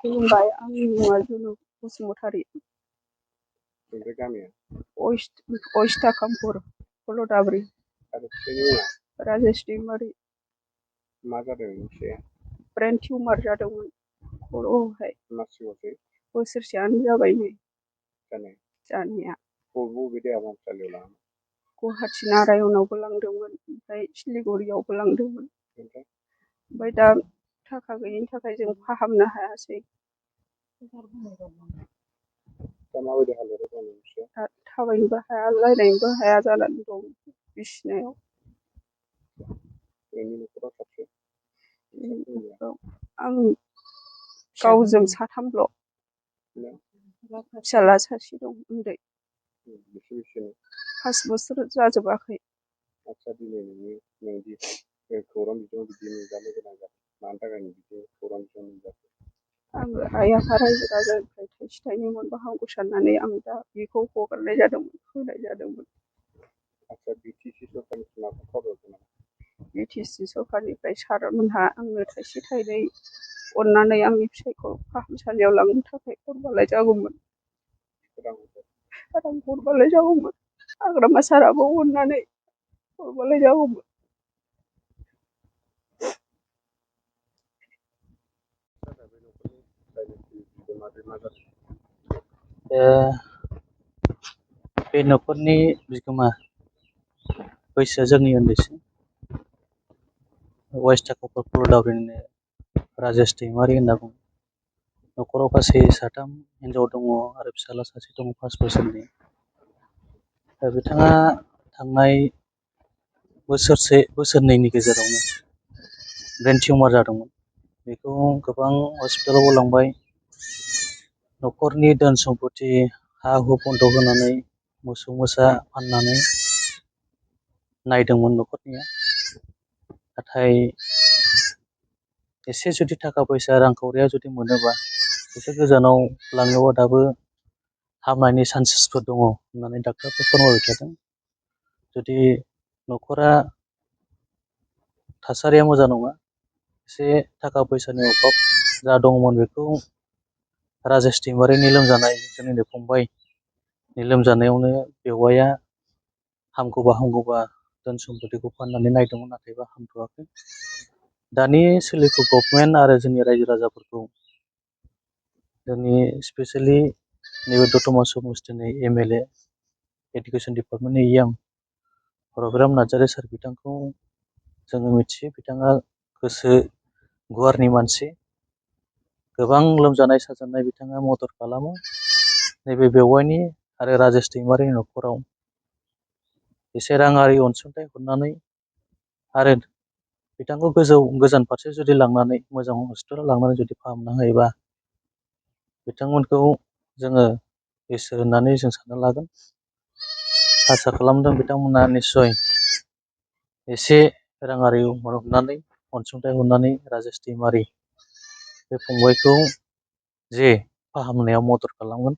खुलुमबाय आंनि मुङा जुनु बसुमतारी। ओमफ्राय गामिया अइस्टाकामपुर कलदाब्रि। आरो फिसायनि मुङा राजेश दैमारि। मा जादों फिसाया? ब्रेन टिउमार जादोंमोन खर'आवहाय। मासिबावसै बोसोरसेयानो जाबाय नै जानाया। बबे देहा फाहामसालियाव लाङामोन? गुवाहाटि नारायणआवबो लांदोंमोन, ओमफ्राय सिलिगुरियावबो लांदोंमोन। ओमफ्राय दा थाखा गैयिनि थाखाय जों फाहामनो हायासै। दा माबायदि हालोदाव दं फिसाया? दा थाबायनोबो हाया, रायज्लायनोबो हाया जानानै दं बिसिनायाव। नोंनि न'खराव साबसे? आं गावजों साथामल'। फिसाला सासे दं उन्दै। 5 बोसोर जाजोबाखै। आदसा दिनै नोंदि खौरां बिजोङाव बिदि नुजानो गोनां जादों, मानि थाखाय बिदि खौरां बिजोङाव नुजाखो? आङो आइ आफा रायजो राजानिफ्राय थाइसे थाइनै मोनबा हामगौ साननानै आं दा बेखौ हगारनाय जादोंमोन, होनाय जादोंमोन। आदसा बिटिसि सरकारनिफ्राय माबाफोर खबर हरदों नामा? बिटिसि सरकारनिफ्राय सारमोनहा आंनो थाइसे थाइनै अननानै आंनि फिसायखौ फाहामसालियाव लांनो थाखाय हरबालाय जागौमोन। रां हरबालाय जागौमोन। हाग्रामा साराबो अननानै हरबालाय जागौमोन। बे न'खरनि बिगोमा बैसोआ जोंनि उन्दैसिन अइस्टाकामपुर कलदाब्रिनिनो राजेश दैमारि होनना बुङो। न'खराव गासै साथाम हिनजाव दङ आरो फिसाला सासे दङ 5 बोसोरनि। दा बिथाङा थांनाय बोसोरनैनि गेजेरावनो ब्रेन टिउमार जादोंमोन। बेखौ गोबां हस्पिटालावबो लांबाय। न'खरनि धोन सम्पति हा हु बन्धक होनानै मोसौ मोसा फाननानै नायदोंमोन न'खरनिया। नाथाय एसे जुदि थाखा फैसा रांखावरिया जुदि मोनोबा एसे गोजानाव लाङोबा दाबो हामनायनि चान्सेसफोर दङ होननानै डाक्टारफोर फोरमायबाय थादों। जुदि न'खरा थासारिया मोजां नङा, एसे थाखा फैसानि अभाब जा दङमोन बेखौ राजेश दैमारिनि लोमजानाय, जोंनिनो फंबायनि लोमजानायावनो बेवाइया हामगौबा धोन सम्पतिखौ फाननानै नायदोंमोन, नाथायबा हामथ'वाखै। दानि सोलिफु गभर्नमेन्ट आरो जोंनि रायजो राजाफोरखौ जोंनि स्पेसियेलि नैबे दतमा समस्टिनि MLA एडुकेसन डिपार्टमेन्टनि EM रबिराम नार्जारि सार बिथांखौ जोङो मिथियो। बिथाङा गोसो गुवारनि मानसि, गोबां लोमजानाय साजानाय बिथाङा मदद खालामो। नैबे बेवाइनि आरो राजेश दैमारिनि न'खराव एसे राङारि अनसुंथाइ हरनानै आरो बिथांखौ गोजान फारसे जुदि लांनानै मोजां हस्पिटालाव लांनानै जुदि फाहामनो हायोबा बिथांमोनखौ जोङो इसोर होननानै जों सानना लागोन। आसा खालामदों बिथांमोना निस्सय एसे राङारि हरनानै अनसुंथाइ हरनानै राजेश दैमारि बे फंबायखौ जे फाहामनायाव मदद खालामगोन।